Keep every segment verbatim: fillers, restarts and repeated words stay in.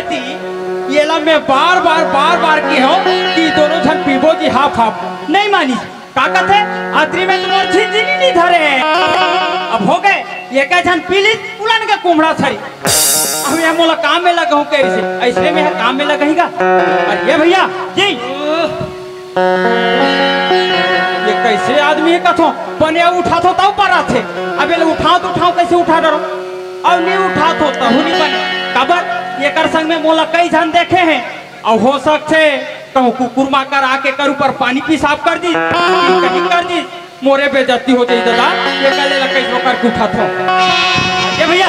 एला मैं बार-बार, बार-बार केहेंव कि दोनों झन पीबो जी हाफ-हाफ, नइ मानिस। का कथे? अतरी में तो मोर झिनझिनी नइ धरे हे। अब हो गे, एके झन पी लिस, उलन के कुम्हड़ा सरी। अब ये मोला काम में लगाहूं कहिसे, अइसने में काम में लगाही गा। अरे ये भइया, जी। ये कइसे आदमी हे कथों, बने उठाथों तब पर आथे। अब एला उठावंव त उठावंव, कइसे उठा डरंव? अउ नइ उठाथों तहू नइ बने। काबर? एकर संग में मोला कई झन देखे हे। अउ हो सकथे कहूं कुकुर माकर आके एकर ऊपर पानी पेशाब कर दिस, कहीं कर दिस, मोरे बेइज्जती हो जाही दादा। एकर ले ला कइसनो करके उठाथों। ए भइया।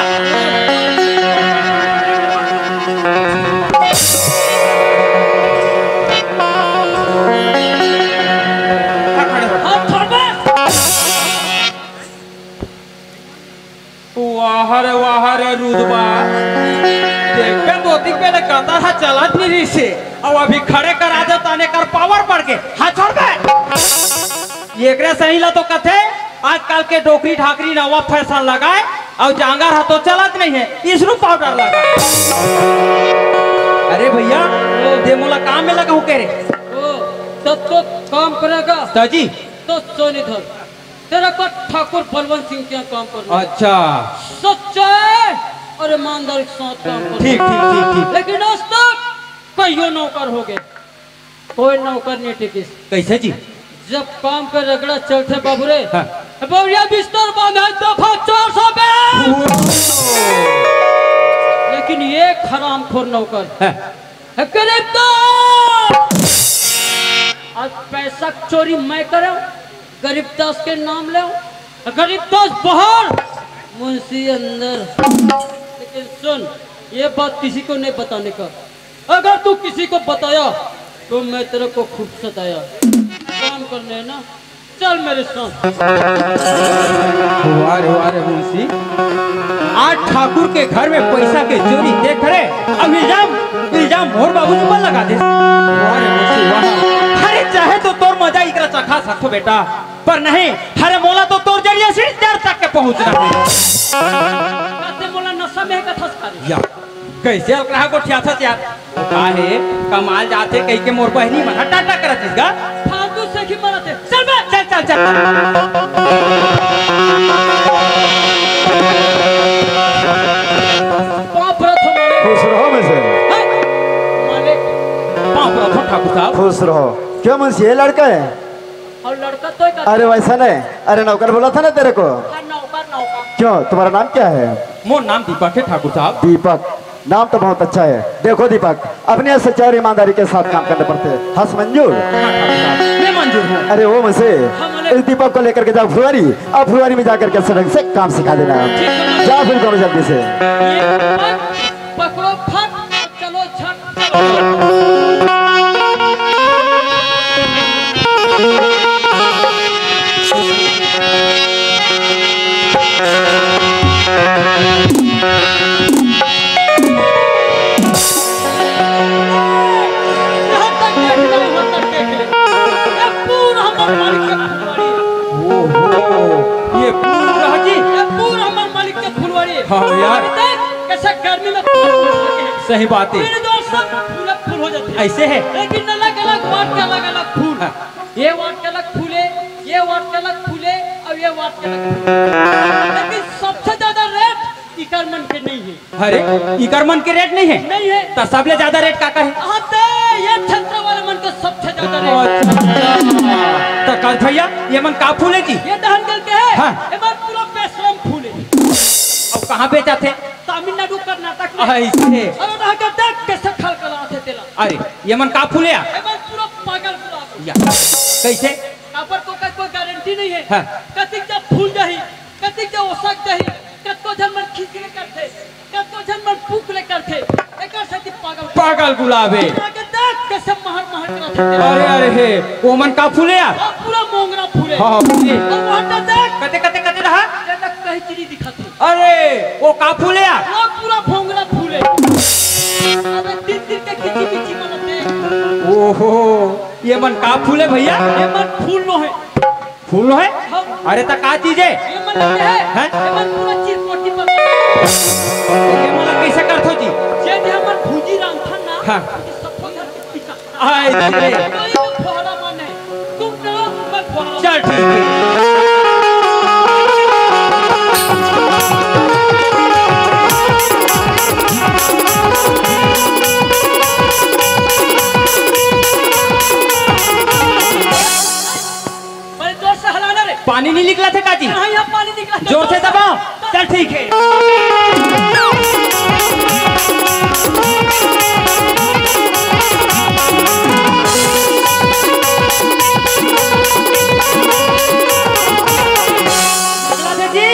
वाह रे, वाह रे, रुदबा। देखबे तो दिख पहले कतर हा चलत नइ रहिसे, अउ अभी खड़े करा दे ताने कर पावर बढ़ गे। हाथ छोड़ बे। एकरे सही ला तो कथे, आजकल के डोकरी ढाकरी नवा फैशन लगाए, अउ जांगर हा तो चलत नइ हे, इसरू पाउडर लगाए। अरे भइया, ते मोला काम में लगाहूं कहे रे। ओ, तब तो काम करेगा। त जी। तो सोनी धर। तेरे को ठाकुर बलवंत सिंह के यहाँ काम करना है। अच्छा। सच्चाई और ईमानदारी के साथ काम करना है। ठीक, ठीक, ठीक, ठीक। लेकिन आज तक कइयो नौकर हो गे, कोई नौकर नइ टिकिस। कइसे जी? जब काम के रगड़ा चलथे बाबू रे, हाँ। बउरिया बिस्तर बांधे दफा चार सौ बे। ओ। लेकिन एक हरामखोर नौकर, हाँ। गरीब दास! आज पैसा चोरी मैं करेंव, गरीब दास के नाम लेंव, गरीब दास बाहर, मुंशी अंदर। लेकिन सुन, ये बात किसी को नहीं बताने का। अगर तू किसी को बताया, तो मैं तेरे को खूब सताया। काम करने है ना, चल मेरे साथ। वाह रे, वाह रे मुंशी, आज ठाकुर के घर में पैसा के चोरी देख रे, अब इल्जाम, इल्जाम मोर बाबू ऊपर लगा दे। वाह रे मुंशी, वाह। अरे चाहे तो तोर मजा इकरा चखा सकथों बेटा, पर नहीं, अरे मोला तो तोर जरिए सिरदर्द तक के पहुंचना हे। काते मोला नशा में कथा सिखा दे। या। कइसे अलकरहा गोठियाथस यार? ओ का हे, कमाए ल जाथे कहिके मोर बहिनी मन ह टाटा करत रहिस गा। फालतू से की मरत हे। चल बे। चल, चल, चल। पाँव परत हों मालिक। खुश रहो मुंशी। हे, मालिक। पाँव परत हों ठाकुर साहब। खुश रहो। क्यों मुंशी, ये लड़का हे? अउ लड़का तो ही अरे वैसा नहीं, अरे नौकर बोला था ना तेरे को। हाँ, नौकर, नौकर। क्यों, तुम्हारा नाम क्या है? मोर नाम दीपक हे ठाकुर साहब। दीपक, नाम तो बहुत अच्छा है। देखो दीपक, अपने सच्चाई और ईमानदारी के साथ काम करने पड़ते हैं। हंस मंजूर? हाँ ठाकुर साहब, मैं मंजूर हूँ। अरे ओ मुंशी, हाँ, बोले। इस दीपक को लेकर के जाओ फुलवारी, और फुलवारी में जाकर के अच्छे ढंग से काम सिखा देना। ठीक है, मंजूर। जाओ फिर दोनों जल्दी से। ये दीपक पकड़ो फट, चलो झट, चलो। यहाँ तक देख ले, यहाँ तक देख ले। ये पूरा हमारे मालिक का फुलवारी है। ओहो, ये पूरा जी। ये पूरा हमारे मालिक का फुलवारी है। हाँ यार। अभी देख, कैसे गर्मी में फूल फूल लगे हैं। सही बात है। मेरे दोस्त सब फूल फूल हो जाते हैं। ऐसे है। लेकिन अलग-अलग वार्ड के अलग-अलग फूल। हाँ। ये वार्ड के अलग फूल हे, ये वार्ड के अलग फूल हे, अउ ये वार्ड के अलग फूल हे। लेकिन सबसे ज्यादा रेट इकर मन के नइ हे। अरे, इकर मन के रेट नइ हे? नइ हे। त सबले ज्यादा रेट काकर हे? हाँ, ते ये क्षेत्र वाले मन के सबसे ज्यादा रेट। अच्छा। त कल भइया, ये मन का फूल हे जी? ये दहन गल के हे। हाँ। ये मन पूरा बेशरम फूल हे। अब कहाँ बेचाथे? तमिलनाडु, कर्नाटक में। अइसे। अरे, वहाँ के देख कैसे खलखलाथे तेला। अरे, ये मन का फूल हे यार? ये मन पूरा पागल गुलाब हे। या। कइसे? काबर तो का कोई गारंटी नइ हे। हाँ। कतिक जब फूल जाही, कतिक जब ओसक जाही, कतको झन मन खींच ले करथे, कतको झन मन फूंक ले करथे, एकर सेती पागल। पागल गुलाब हे। आगे देख कैसे महर महर करत हे। अरे, अरे हे, ओ मन का फूल हे यार? ओ पूरा मोंगरा फूल हे। हाँ, हाँ, फूल हे। अउ वहाँ तो देख। कते, कते, कते रहा? ये देख कहीं चीनी दिखत हे। अरे, ओ का फूल हे यार? ओ पूरा भोंगरा फूल हे। अबे तीन दिन के किची मिची मनत हे। ओहो, ये मन का फूल हे भइया? ये मन फूल नोहे। फूल नोहे? हाँ। अरे त का चीज हे? ये मन लगे हे। हैं? ये मन पूरा चिरपोटी पर। ये मन ला कइसे करथो जी? जे जे हमन भूजी ला हाँ। आए रे। चल ठीक है। बड़े जोर से हलाना रे। पानी नहीं निकला थे काजी? हाँ, यहाँ पानी निकला थे। जोर से दबाओ। चल ठीक है। निकला थे जी।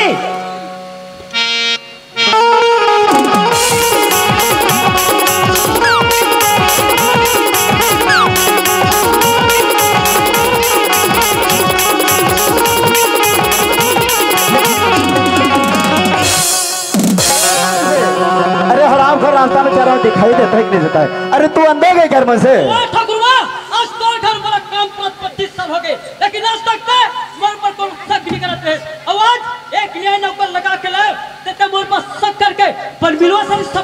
अरे हराम का रास्ता में चल रहा, दिखाई देता है कि नहीं देता है? अरे तू अंधा है क्या घर में से? वाह ठाकुर वाह, आज तो घर वाला काम पाँच पच्चीस साल हो गए, लेकिन आज तक ते मोर पर कोई शक नहीं करत रहे। और आज एक नया नौकर लगा के लाए, ते, ते मोर पर शक करके पर मिलवा सारी सब।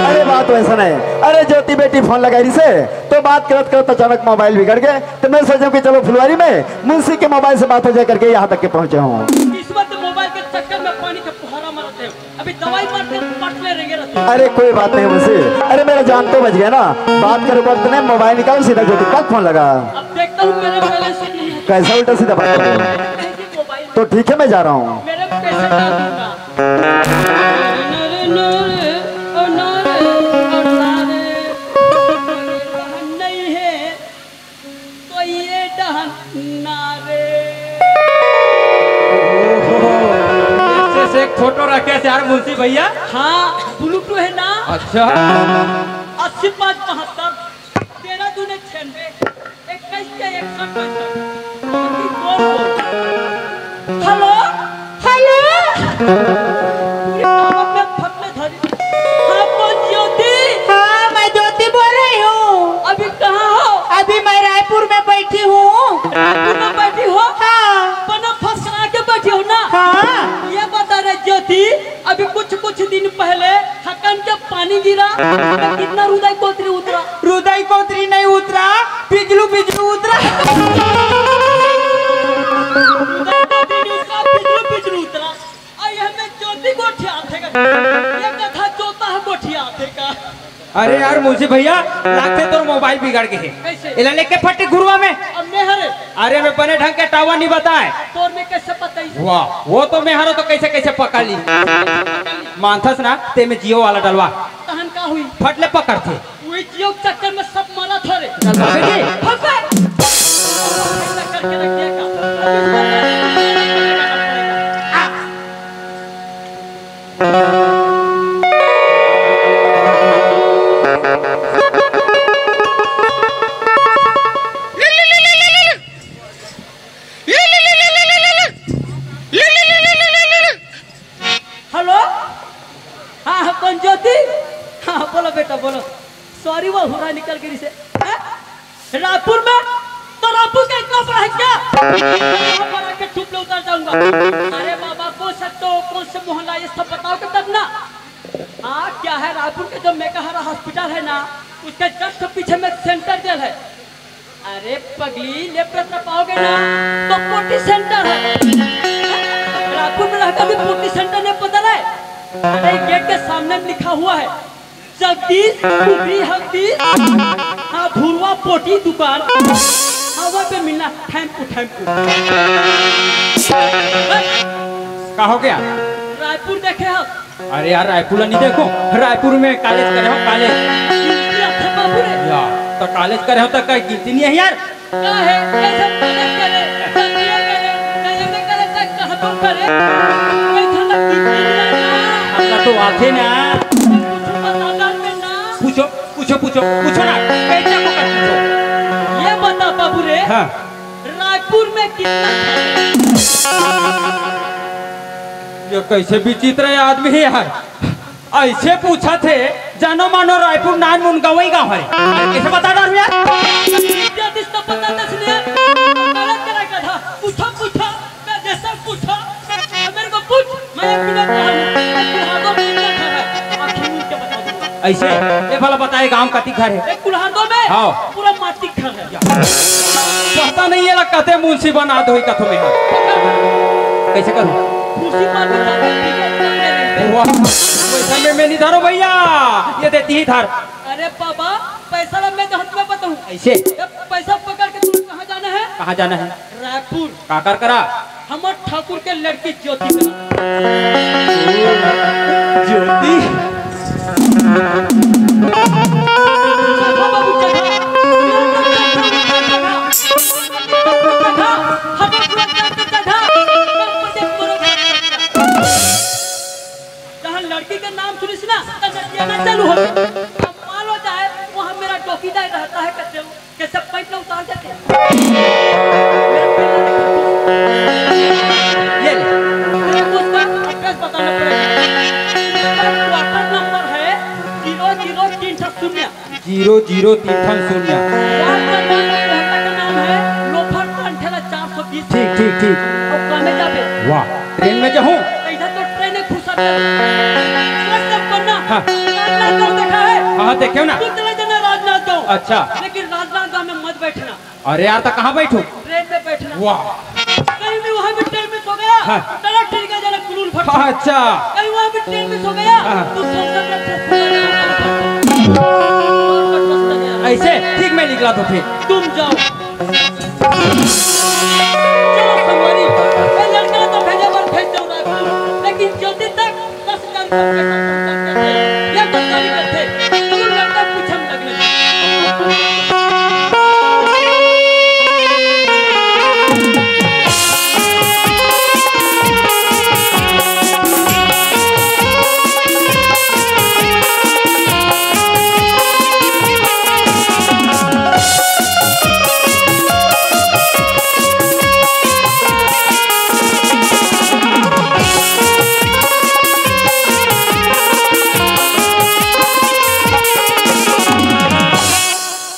अरे बात वैसा नहीं। अरे ज्योति बेटी फोन लगाई रही से, तो बात करत करत अचानक मोबाइल बिगड़ गए, तो मैं सोचा कि चलो फुलवारी में मुंशी के मोबाइल से बात हो जाए करके यहाँ तक के पहुँचे हूँ। किस्मत मोबाइल के चक्कर में पानी के फुहारा मारते हो। अभी दवाई मार के पटले रहेंगे रहते। अरे कोई बात नहीं मुंशी, अरे मेरा जान तो बच गया ना। बात करो बात नहीं, मोबाइल निकाल सीधा ज्योति का फोन लगा। अब देखता हूँ मेरे बैलेंस नहीं है। कैसा उल्टा सीधा बात कर रहे हो? नहीं जी, मोबाइल तो ठीक है, मैं जा रहा हूँ। मेरे पैसे डाल दूंगा। नहीं है। तो ये डहन ना रे। ओहो, ऐसे से एक फोटो रखे से यार मुंशी भैया। हाँ, ब्लूटूथ है ना। अच्छा। अस्सी पाँच बहत्तर, तेरह दूने छियानवे, इक्कीस के एक सौ पैंसठ। अभी कौन बोल? हेलो। हेलो। पूरी कमर में फटने धरी। हाँ, कौन ज्योति? हाँ, मैं ज्योति बोल रही हूँ। अभी कहाँ हो? अभी मैं रायपुर में बैठी हूँ। रायपुर में बैठी हो? हाँ। बना फसरा के बैठी हो ना? हाँ। ये बता रहे ज्योति, अभी कुछ कुछ दिन पहले थकन के पानी गिरा, तो कितना रुदई कोतरी उतरा? रुदई कोतरी नहीं उतरा, पिजलू पिजलू उतरा। रुदई कोतरी नहीं उतरा, पिजलू पिजलू उतरा। अउ ये में ज्योति गोठियाथे का। ये कथा जोता ह गोठियाथे का। अरे यार मुंशी भैया, लागथे तोर मोबाइल बिगड़ गे हे। कैसे? एला लेके फट घुरवा में। अब मैं हरे। अरे मैं बने ढंग के टावर नहीं बताए। तोर में कैसे पता ही? वाह, वो तो मैं हरो तो कैसे कैसे पकड़ ली। मानथस ना, ते में जियो वाला डलवा। तहन का हुई? फट ले पकड़थे। वही जियो के चक्कर में सब मरा था रे। चल भागे जी। फंस गए। ऐसा करके रख दिया का? हेलो, हाँ, हाँ, कौन ज्योति? हाँ, बोलो बेटा, बोलो। सॉरी, वो हुरा निकल गई से। हैं? रायपुर में? तो रायपुर का इतना बड़ा है क्या? वहाँ पर आके चुप ले उतर जाऊंगा। अरे बाबा, कौन सा तो, कौन से मोहल्ला, ये सब बताओगे तब ना। हाँ, क्या है, रायपुर के जो मेकाहारा हॉस्पिटल है ना, उसके जस्ट पीछे में सेंट्रल जेल है। अरे पगली, लेफ्ट रस्ता पाओगे ना, तो पोटी सेंटर है। रायपुर में रहकर भी पोटी सेंटर नहीं पता है। अरे गेट के सामने में लिखा हुआ है, जगदीश कुकरी हगदीश, हाँ, भुरवा पोटी दुकान, हाँ, वहाँ पे मिलना। Thank you, thank you. का हो गया? रायपुर देखे हो? अरे यार, रायपुर ला नहीं देखो, रायपुर में कॉलेज करे हो, कॉलेज। गिनती आथे बाबू रे। या, तो कॉलेज करे हो तो का गिनती नहीं है यार? का है? कैसे कॉलेज करे, जब ये करे, जब ये करे, तब कहाँ तो करे? कैसे ना गिनती नहीं है ना? अपना तो आथे ना। कुछ पता नहीं ना। पूछो, पूछो, पूछो, पूछो ना। बेटा को मत पूछो। ये बता बाबू रे। हाँ। रायपुर में कितना? ये कैसे विचित्र आदमी है यार, ऐसे पूछा थे, जानो मानो रायपुर नान मुन गवई गाँव है। अरे कैसे बता डार यार? विद्या दिस तो पता दस ने। गलत करा गधा। पूछो, पूछो, मैं जैसा पूछो, मेरे को पूछ, मैं एक मिनट में हूँ। हाँ, दो मिनट का है। आखिर मिल के बता दूंगा। अइसे, ए भला बताए गांव कति घर हे? एक कुल्हार दो में हाँ। पूरा माटी घर हे। पता नहीं ये लगता ते मुंशी बना दो ही कथो में हाँ। कैसे करूं? खुशी मार में जाते हैं, ठीक है, ठीक है। वाह, पैसा में, में नहीं धरो भैया, ये देती ही धर। अरे बाबा, पैसा ला मैं तो हाथ में बताऊं। ऐसे? ये पैसा पकड़ के तुम्हें कहाँ जाना है? कहाँ जाना है? रायपुर। काकर करा? हमर ठाकुर के लड़की ज्योति करा। ज्योति? जगह बाबू जगह। जगह। हमर पूरा जगह। जहाँ लड़की के नाम सुनिस ना, तो नचियाना चालू हो गया। अब मान लो चाहे वहाँ मेरा डोकीदार रहता है, कहते हो, कैसे पाइप ना उतार देते हैं। मेरा पेन ये ले। अरे, उसका एड्रेस बताना पड़ेगा। उसका क्वार्टर नंबर है जीरो जीरो तीन सौ शून्य। जीरो जीरो तीन ठन शून्य। वार्ड नंबर मोहल्ला का नाम है लोफर पांठेला चार सौ बीस। ठीक, ठीक, ठीक। और कामे जाबे। वाह, ट्रेन में जाहूं? तो इधर तो ट्रेन में घुसा दे। ट्रक सब बनना। हाँ। राजनांदगांव देखा है? हाँ, देखे हो ना। तू चला जाना राजनांदगांव। अच्छा। लेकिन राजनांदगांव में मत बैठना। अरे यार, तो कहाँ बैठूं? ट्रेन में बैठना। वाह। कहीं भी वहाँ भी ट्रेन में सो गया, हाँ। तो ठीक है, जरा कुलूल फट। हाँ, अच्छा। कहीं वहाँ भी ट्रेन में सो गया, हाँ। तो सो गया, तो सो गया। ऐसे ठीक मैं निकला तो फिर। तुम जाओ। चलो संगवारी, ये लड़का तो भेजे बर भेज दो रायपुर, लेकिन ज्योति तक दस हजार रुपया पैसा पहुंचा के दे। ये गद्दारी करथे। तू लड़का पूछम लगले।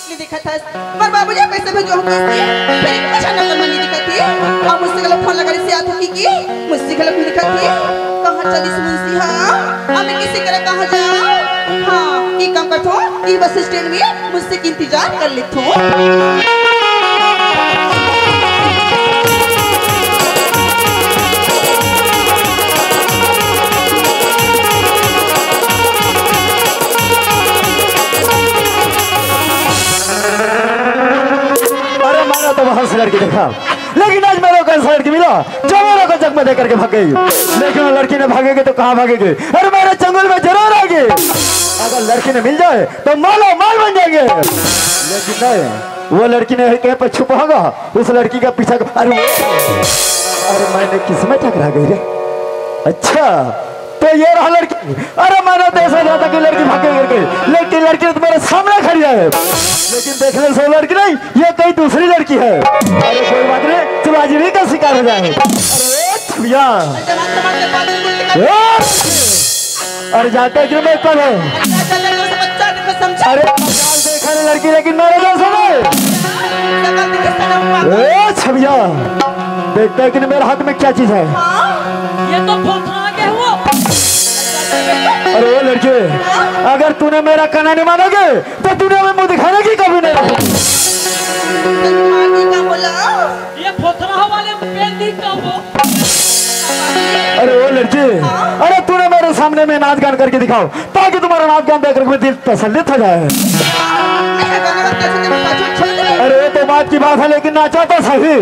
ले देखत हस, मोर बाबूजी पैसे भेजो हम कैसे? फिर कुछ नकल में नहीं दिखत ही। अब मुझसे गलत फोन लगा रही से आत हो की, की? मुझसे गलत नहीं दिखत ही। कहाँ चलिस मुंशी? हाँ, अब मैं किसी करे कहाँ जाऊँ? हाँ, ये काम करथो, ये बस स्टैंड में मुंशी के इंतजार कर लेथो। अरे, मैंने तो बहुत सी लड़की देखा, लेकिन आज मेरे को ऐसा लड़की मिला जो मेरे को जग में दे करके भाग गई। लेकिन वो लड़की ने भागेगी तो कहाँ भागेगी? अरे, मेरे चंगुल में जरूर आएगी। अगर लड़की ने मिल जाए तो माला माल बन जाएंगे। लेकिन नहीं, वो लड़की ने कहीं पर छुपा होगा, उस लड़की का पीछा कर, अरे वो, अरे मैंने किस्मत टकरा गई रे। अच्छा, तो ये रहा लड़की। अरे मैंने तो ऐसा जाता कि लड़की भाग के गिर गई, लेकिन लड़की तो मेरे सामने खड़ी है। लेकिन देखने से वो लड़की नहीं, ये कहीं दूसरी लड़की है। अरे कोई बात नहीं, चलो आज इन्हीं का शिकार हो जाए। अरे भैया। अरे जाते हैं कि मैं पर है। अरे, गाल देखा रे लड़की, लेकिन मेरे जैसे नहीं। ए, छविया, देखता है कि मेरे हाथ में क्या चीज है? ये तो फोथरा के हुआ। अरे, ओ लड़की, अगर तूने मेरा कहना नहीं मानोगे, तो दुनिया में मुंह दिखाने की कभी नहीं रखूंगा। ये फोथरा वाले पेन नहीं का वो। अरे ओ लड़की, अरे तूने मेरे सामने में नाच गान करके दिखाओ, ताकि तुम्हारा नाच गान देख करके मेरा दिल तसल्लित हो जाए। अरे वो तो बात की बात है, लेकिन नाचा तो सही।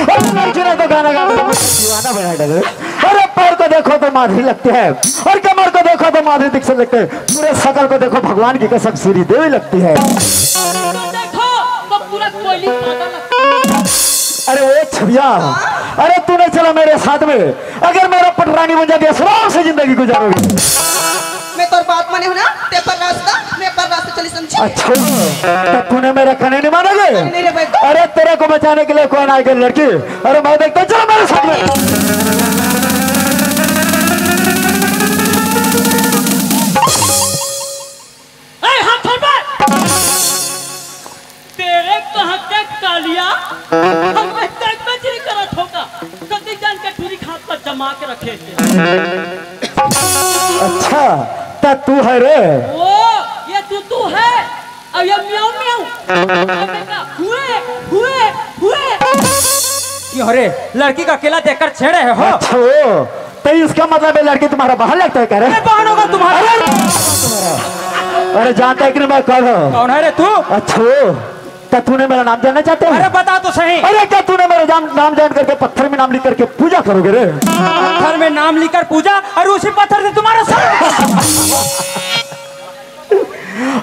अरे लड़की ने तो गाना गा के दीवाना बना डाले। अरे पैर को देखो तो माधुरी लगती है और कमर को देखो तो माधुरी दीक्षित लगते हैं, पूरे शकल को देखो भगवान की कसम श्री देवी लगती है। तो देखो तो पूरा कोयली पागल लगता है। अरे ओ छविया, अरे तूने चला मेरे साथ में, अगर मेरा पटरानी बन जाती है, आराम से जिंदगी गुजारोगे। मैं तोर बात माने हूँ ना, ते पर रास्ता, मैं पर रास्ता चली, समझी? अच्छा, तो तूने मेरा कहने नहीं माना रे? नहीं रे भाई। अरे, तेरे को बचाने के लिए कौन आएगा लड़की? अरे, मैं देखता हूँ, चलो मेरे साथ में। ए, हाथ छोड़ बे। तेरे कहाँ के कालिया? हम मैं तक बजरी करत होगा। कति जान के टूरी खात पर जमा के रखे थे। अच्छा, त तू है रे? ओ, ये तू तू है। अब ये म्याऊ म्याऊ। अब बेटा, हुए, हुए, हुए। क्यों रे, लड़की का अकेला देखकर छेड़े है हो? अच्छा, तो इसका मतलब ये लड़की तुम्हारा बहन लगता है क्या रे? अरे, बहन होगा तुम्हारा। अरे, अरे, जानता है कि नहीं मैं कौन हूँ? कौन है रे तू? अच्छा, क्या तूने मेरा नाम जानना चाहते हैं? अरे, बता तो सही। अरे, क्या तूने मेरा जान, नाम जान करके पत्थर में नाम लिख करके पूजा करोगे रे? पत्थर में नाम लिखकर पूजा, और उसी पत्थर से तुम्हारा सर।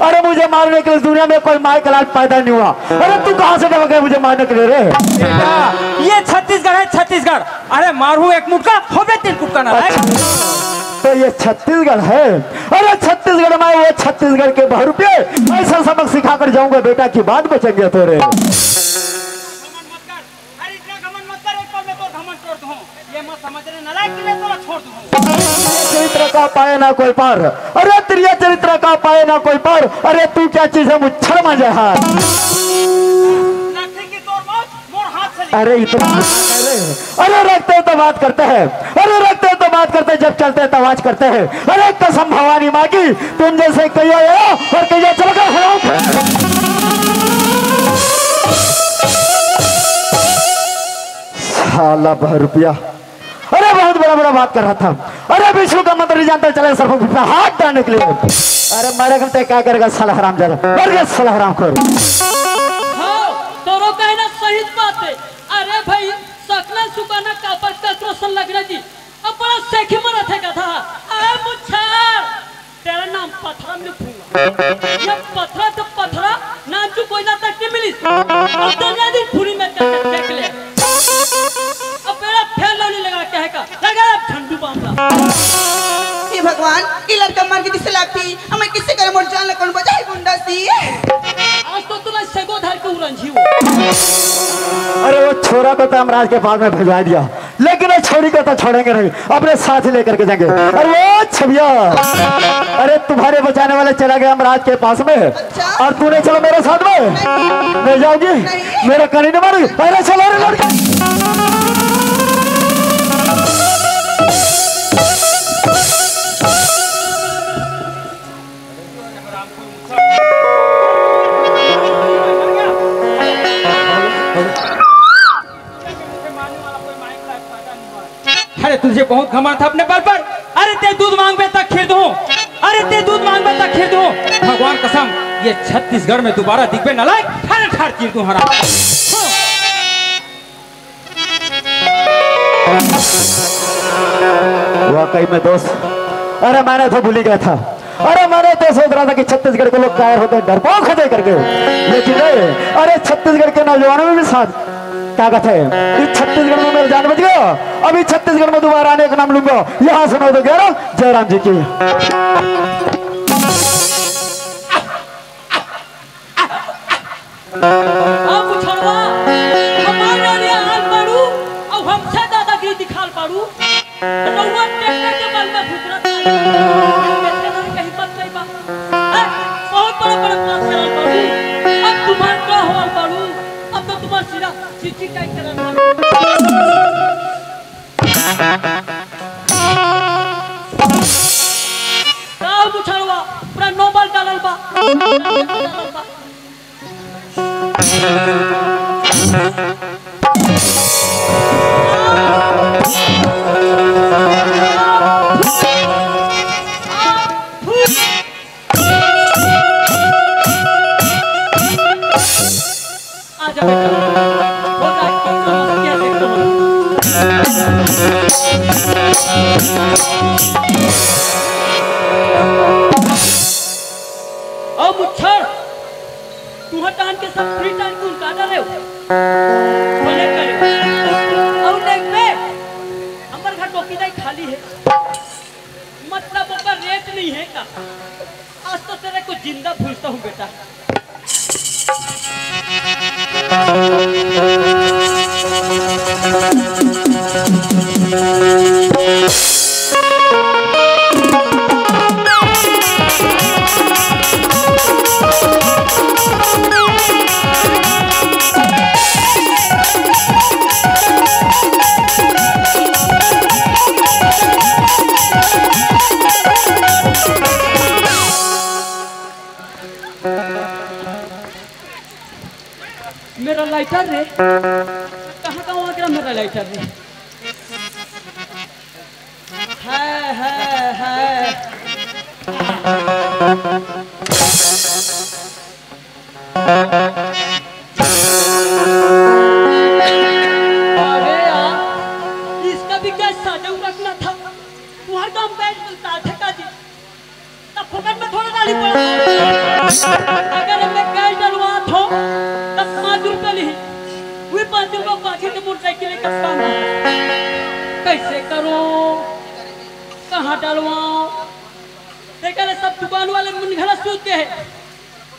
अरे, मुझे मारने के लिए दुनिया में कोई माई का लाल पैदा नहीं हुआ। अरे, तू कहाँ से ढल गया मुझे मारने के लिए रे? बेटा, ये छत्तीसगढ़ है, छत्तीसगढ़। अरे, मारू एक मुटका, होबे तीन कुटका ना। अच्छा, तो ये छत्तीसगढ़ है। अरे, छत्तीसगढ़ में वो छत्तीसगढ़ के बहरूपिये, ऐसा सबक सिखा कर जाऊंगा बेटा कि बात बचेंगे तेरे। घमंड मत कर। अरे, इतना घमंड मत कर, एक पल में तो घमंड तोड़ दूं। ये मत समझ रे नालायक कि मैं तोला छोड़ दूं। चरित्र का पाए ना कोई पार। अरे, तेरे चरित्र का पाए ना कोई पार। अरे, तू क्या चीज है, मुच्छर मांझा है। लड़की की तोड़ मौत मोर हाथ से। अरे, इतना, अरे, अरे, रखते हैं तो बात करते हैं। अरे, रखते हैं तो बात करते हैं, जब चलते हैं तो आवाज करते हैं। अरे, कसम भवानी माँ की, तुम जैसे कहिया आया और कहिया चला गया, हराम। साला बहर रुपया। अरे, बहुत बड़ा बड़ा बात कर रहा था। अरे, विष्णु का मंत्र नहीं जानता, चले सर्प पे हाथ डालने के लिए। अरे, मरे का तय क्या करेगा साला हरामजादा, मर गया साला हरामखोर। हाँ, तोरो कहना सही बात है। अरे भाई, सकना सुकाना कापर ककरो संग लगना जी। अब बड़ा सेखी मरत है कथा। अरे मुच्छर, तेरा नाम पथरा में लिखूंगा। ये पथरा तो पथरा, नाम चू कोई ना तक नहीं मिली। अब तो ना दिन पूरी में चल के देख ले। अब मेरा फेर लौली लगा के है का? लगा अब झंडू बांधना। हे भगवान, ये लड़का मर के दिसे लागती। हमें किसी करे मोर जान ला कौन बचाई गुंडा सी। आज तो तूने सेगो धर के उरंझी हो। अरे वो छोरा को तो हम राज के पास में भिजवा दिया, लेकिन वो छोरी को तो छोड़ेंगे नहीं, अपने साथ ही लेकर के जाएंगे। अरे वो छबिया, अरे तुम्हारे बचाने वाले चला गया हम राज के पास में, अच्छा? और तूने चलो मेरे साथ में। नहीं। नहीं जाओगी? नहीं। मेरा कनी नहीं मारी। अरे चलो रे लड़का। अरे तुझे बहुत घमंड था अपने बल पर। अरे ते दूध मांगबे तक खीर दूं। अरे ते दूध मांगबे तक खीर दूं। भगवान कसम, ये छत्तीसगढ़ में दोबारा दिखबे नालायक, अरे ठार चीर दूं हराम। वाकई में दोस्त, अरे मैंने तो भूल ही गया था। अरे मैंने तो सोच रहा था कि छत्तीसगढ़ के लोग कायर होते हैं, डरपोक होते हैं करके, लेकिन नहीं। अरे छत्तीसगढ़ के नौजवानों में भी साथ ताकत है। इस छत्तीसगढ़ में मेरा जान बच गया। अभी छत्तीसगढ़ में दोबारा आने का नाम लूंगा। यहाँ से नौ दो ग्यारह, जयराम जी की। अब मुछड़वा, हमार एरिया आल पाड़ू, अब हमसे दादागिरी दिखाल पाड़ू। रउआ ट्रैक्टर के बल में फुकरत बानी। कैसे ना कहीं मत नहीं बा। ए, बहुत बड़ा बड़ा बात करल पाड़ू। अब तुम्हार का होल पाड़ू? अब तो तुम्हार सीधा चिट्ठी टाइप करल पाड़ू। का मुछड़वा, पूरा नोबल डालल बा। आजा बेटा, हो जाए कितना मस्तिया देखता हूँ। अब मुच्छर, तुहर टहन के सब फ्री टाइम तू उनका डाले हो। बोले करे। और देख बे, हमर घर टोकी नहीं खाली है। मतलब ओकर पेट नहीं है का? आज तो तेरे को जिंदा भूजता हूँ बेटा। मेरा लाइटर रे, कहाँ का वहाँ गया मेरा लाइटर रे? है, है, है। अरे यार, इसका भी क्या साझा रखना था? तुम्हारे काम बैठ मिलता धक्का दी। तब फोकट में थोड़ा डाली पड़ा। अगर मैं कैश डलवात हो, तब पाँच रुपया ली। वही पाँच रुपया पाछे के मोटरसाइकिल के काम है। कैसे करो, कहाँ डलवाओ? देखा रे, सब दुकान वाले मन घला सूत के है।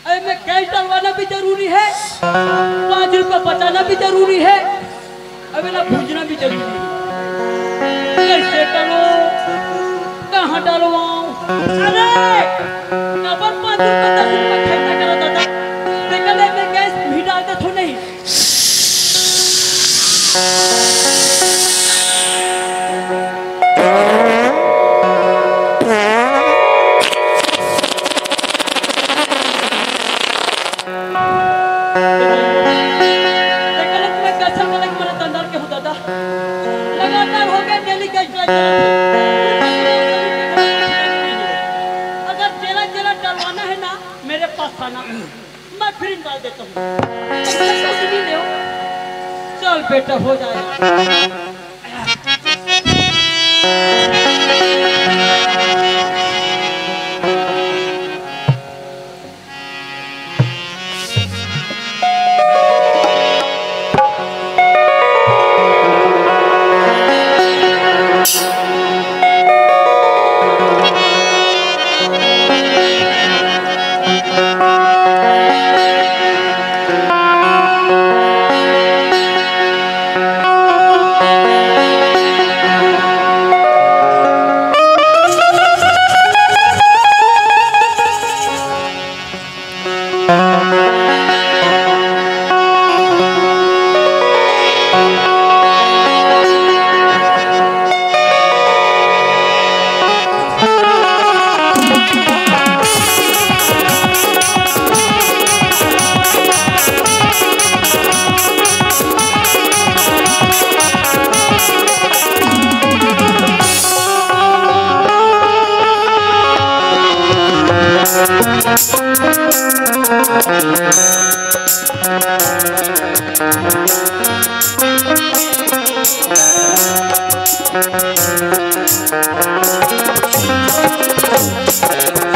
अरे, मैं कैश डलवाना भी जरूरी है, पाँच रुपया बचाना भी जरूरी है, अबे ना भूजना भी जरूरी है। कैसे करो, कहाँ डलवाऊं? अरे, डबल पाँच रुपया, दस रुपया खर्चा करो दादा। देखा ले, मैं कैश भी डाल दे थो नहीं। देखा ले, मैं कैसे मलक मरे तंदर के हूँ दादा। लगातार हो गया डेली का इतना जरूरत है। अगर जेला जेला डलवाना है ना, मेरे पास आना, मैं फ्री में डाल देता हूँ। पैसा तो नहीं ले। चल बेटा, हो जाएगा।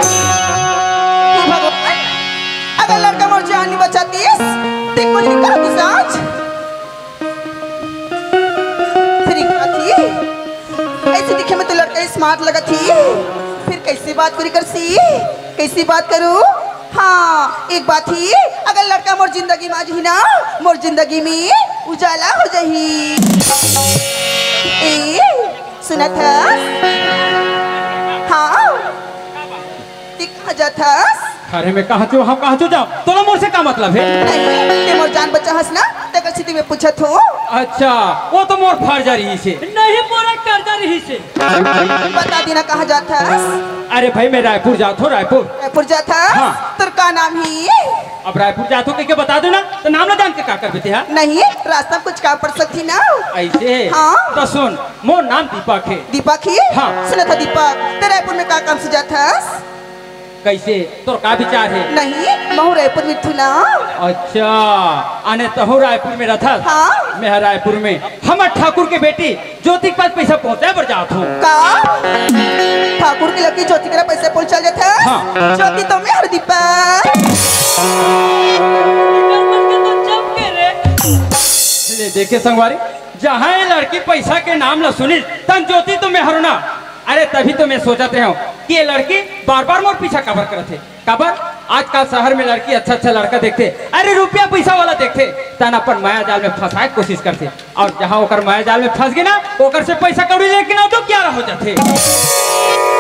हे भगवान, अगर लड़का मोर जान नहीं बचातीस, ते कोई का पिशाच? फिर एक बात ही, ऐसे दिखे में तो लड़का स्मार्ट लगत ही, फिर कैसे बात करी करसी? कैसी बात करूं? हाँ, एक बात ही, अगर लड़का मोर जिंदगी में आ जही ना, मोर जिंदगी में उजाला हो जही। ए, सुनत हस? हाँ, ते कहाँ जात हस? अरे, मैं कहाँ चो, हम कहाँ चो जाओ? तोला मोर से का मतलब है? नहीं, ते मोर जान बचा हस ना, तेकर सेती मैं पूछत हूँ। अच्छा, वो तो मोर फर्जा रहिसे। नहीं, मोर कर्जा रहिसे। बता देना कहाँ जात हस? अरे भाई, मैं रायपुर जात हूँ, रायपुर। रायपुर जात हस? हाँ। तोर का नाम ही? अब रायपुर जात हूँ कहिके बता देना, तो नाम ना जान के का करबे ते हा? नहीं, रास्ता में कुछ काम पड़ सकती ना। ऐसे? हाँ। तो सुन, मोर नाम दीपक है। दीपक ही? हाँ। सुनत हस दीपक, ते रायपुर में का काम से जात हस? कैसे? तोर का विचार है? नहीं, महू रायपुर में थू ना। अच्छा, आने तहू रायपुर में रहथस? हाँ। मैं हा रायपुर में। हमर ठाकुर के बेटी ज्योति के पास पैसा पहुंचाए बर जात हूँ। का? ठाकुर के लड़की ज्योति करा पैसा पहुंचा जात है? हाँ। ज्योति तो मैं हर दीपक। ले देखे संगवारी, जहाँ ये लड़की पैसा के नाम ला सुनिस, तहन ज्योति तो मैं हरो ना। अरे तभी तो मैं सोचत हूँ, कि ये लड़की बार-बार मोर पीछा काबर करत हे? काबर? आजकल शहर में लड़की अच्छा-अच्छा लड़का देखथे, अरे रुपया पैसा वाला देखथे, तहां अपन माया जाल में फंसाए के कोशिश करथे, अउ जहां ओकर माया जाल में फंस गे ना, ओकर से पैसा कौड़ी लेके ना तो क्यारा हो जाथे।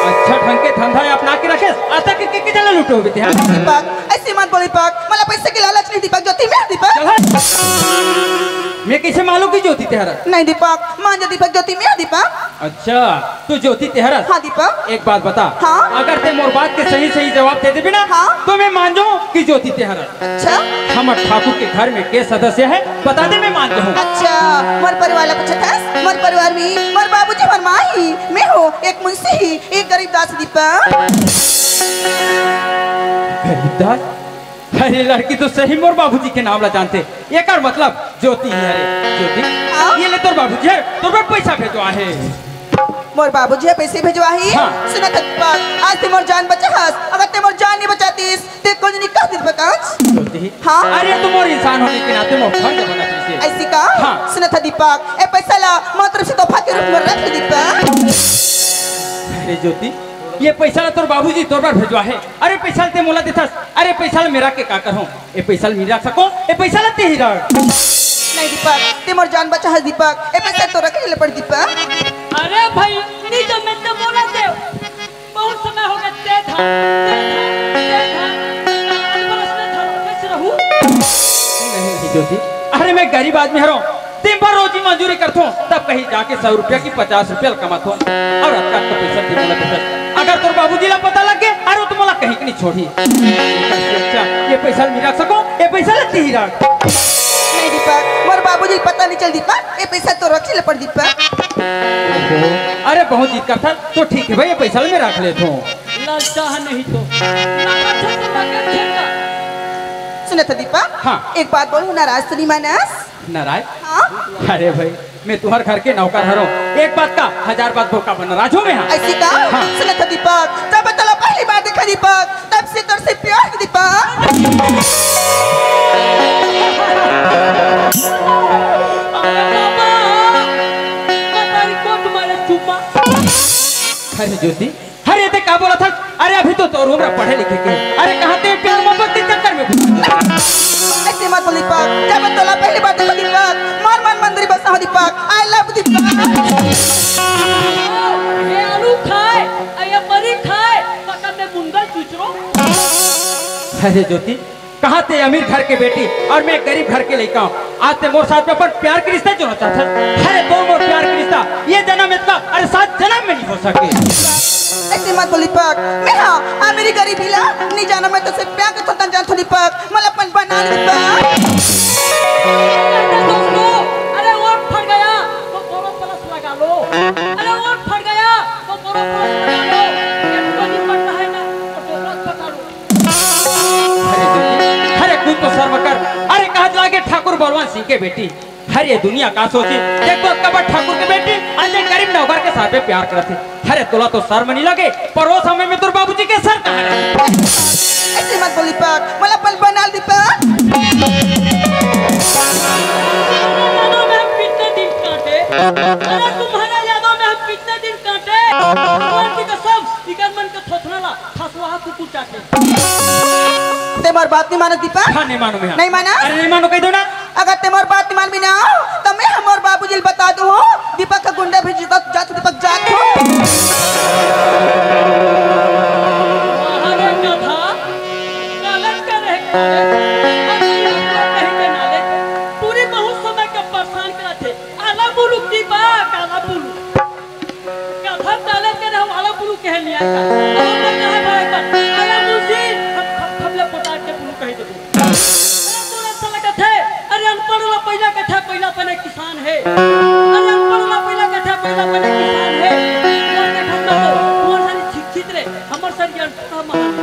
अच्छा ढंग के धंधा अपना के रखे, अतका के, के, के जला लुटे होबे तेहा। दीपक, अइसे मत बोल दीपक, मोला पैसा के लालच नहीं दीपक, ज्योति मैं हंव दीपक। चल हट। मैं कइसे मालूम कि ज्योति तेहर? नहीं दीपक, मान जा दीपक, ज्योति मैं हंव दीपक। अच्छा, तू ज्योति तेहर? हाँ दीपक। एक बात बता। हाँ? अगर तें मोर बात के सही सही जवाब दे देबे ना, हाँ? तो मैं मान जाहूं कि ज्योति तेहर। अच्छा? हमर ठाकुर के घर में के सदस्य हे, बता दे, मैं मान जाहूं। अच्छा, मोर परिवार ला पूछत हस? मोर परिवार में मोर बाबूजी, मोर माँ ही, मैं हंव, एक मुंशी ही, एक गरीब दास दीपक। गरीब दास? अरे लड़की तो सही मोर बाबूजी के नाम ला जानथे। एकर मतलब ज्योति ही हरे। ज्योति, हाँ? ये ले तोर बाबूजी हर तोर बर पैसा भेजवाहे। मोर बाबूजी ह पैसा भेजवाही? हाँ। सुनत हस दीपक, आज तें मोर जान बचाहस, अगर तें मोर जान नहीं बचातिस, तें कुछ नहीं कह दीपक आज। ज्योति, हाँ? अरे तू मोर इंसान होने के नाते मोर फर्ज बनत हे। अइसे का? हाँ। सुनत हस दीपक, ए पैसा ला मोर तरफ से तोहफा के रूप में रख ले दीपक। अरे ज्योति, ये पैसा ला तोर बाबूजी तोर बर भेजवाहे। अरे पैसा ला तें मोला देथस, अरे पैसा ला मैं रख के का करहूं? ए पैसा ला मैं रख सकंव, ए पैसा ला तें ही रख। नहीं दीपक, तें मोर जान बचाहस दीपक, ए पैसा तोर रखे ले पड़ दीपक। अरे भाई, नहीं जब मैं तो बोला दे, बहुत समय हो गया, दे था, दे था, दे था, आज बरस में था, कैसे रहूं? नहीं, नहीं, ज्योति, अरे मैं गरीब आदमी हरंव, दिन भर रोजी मजूरी करथंव, तब कहीं जाके सौ रुपया कि पचास रुपया ल कमाथंव, अउ अतका अतका पैसा दे मोला देथस। अगर तोर बाबूजी ला पता लग गे, अरे वो तो मोला कहीं के नहीं छोड़ही। अच्छा, ये पैसा ल मैं रख सकंव, ये पैसा ला तें ही रख। नहीं दीपक, मोर बाबूजी ला पता नहीं चल दीपक, ये पैसा तोर रखे ले पड़ दीपक। ओहो, अरे बहुत जिद करथस, तो ठीक हे भाई, ये पैसा ल मैं रख लेथंव। लालचा नहीं तो, लालच तो लगे ठेका। सुनत हस दीपक, हाँ। एक बात बोलहूं, नाराज तो नहीं मानस? नाराज? हाँ? अरे भाई, मैं तुम्हर घर के नौकर हरंव। एक बात का हजार बात बोल, का नाराज हंव मैं? हाँ। अइसे का? हाँ। सुनत हस दीपक, जब तोला पहली बार देखेंव दीपक, तब से तोर से प्यार हे दीपक। अरे बाबा, पता नहीं कौन तुम्हारे चुम्मा। अरे ज्योति, अरे तें का बोलत हस? अरे अभी तो तोर उम्र पढ़े लिखे के। अरे कहां तें प्यार मोहब्बत के चक्कर में फंस गे? अइसे मत बोल दीपक, जब मैं तोला पहली बार देखेंव दीपक, मोर मन मंदिर बसा हो दीपक, I love दीपक। ये आलू खाए, ये मरी खाए, पकड़ में मुंगल चुचरो। अरे ज्योति, कहां तें अमीर घर के बेटी अउ मैं गरीब घर के लइका हंव। आज तें मोर साथ में अपन प्यार के रिश्ता जोड़ना चाहत हस। अरे तोर मोर प्यार के रिश्ता ये जनम में तो, अरे सात जनम में नहीं हो सके। अइसे मत बोल दीपक, मैं हा अमीरी गरीबी ला नहीं जानंव, मैं तोर से प्यार करथंव, जानथंव दीपक, मोला अपन बना ले दीपक। अरे दोस्तों, अरे वोट फट गया तो बोरो प्लस लगा लो, अरे वोट फट गया तो बोरो प्लस लगा लो, एक तो नहीं पड़ता है ना तो बोरो पकड़ लो। अरे ज्योति, अरे कुछ तो शर्म कर। अरे कहां लागे ठाकुर बलवंत सिंह के बेटी। अरे ये दुनिया का सोची, देख तो कबर ठाकुर के बेटी, आज एक गरीब नौकर के साथ में प्यार करत हे। अरे तोला तो शर्म नहीं लगे, पर वो समय में तोर बाबूजी के सर कहां रहे? अइसे मत बोल दीपक, मोला अपन बना ले दीपक। तुम्हारा यादों में हम कितने दिन काटे? अरे तुम्हारा यादों में हम कितने दिन काटे? भगवान की कसम, इकर मन के थोथना ला फसवा कुकुर चाटे। तें मोर बात नहीं मानस दीपक? हाँ, नहीं मानंव मैं। नहीं मानस? अरे नहीं मानंव, कहि देंव ना। अगर तें मोर बात नहीं मानबे ना, तो मैं हा मोर बाबूजी ल बता दूं, दीपक के गुंडा भेज जात, जात दीपक जात हंव। अरे गधा, गलत करे, गलत। अरे कहीं के नाले, पूरी बहुत समय के परेशान करत हे। आला बुलू दीपक, आला बुलू। कथा ताले के रहू आला बुलू कहे लिया का। और मैं कहा भाई का, आला बुलू जी, हम, हम, हम ले पता के बुलू कहे देबो। अरे तोला अच्छा लगत हे, अरे अनपढ़ ला पहिला कथे, पहिला बने किसान हे। अरे अनपढ़ ला पहिला कथे, पहिला बने किसान हे। तोर देखत तो, तोर सारी शिक्षित रे, हमर सारी अनपढ़ महान।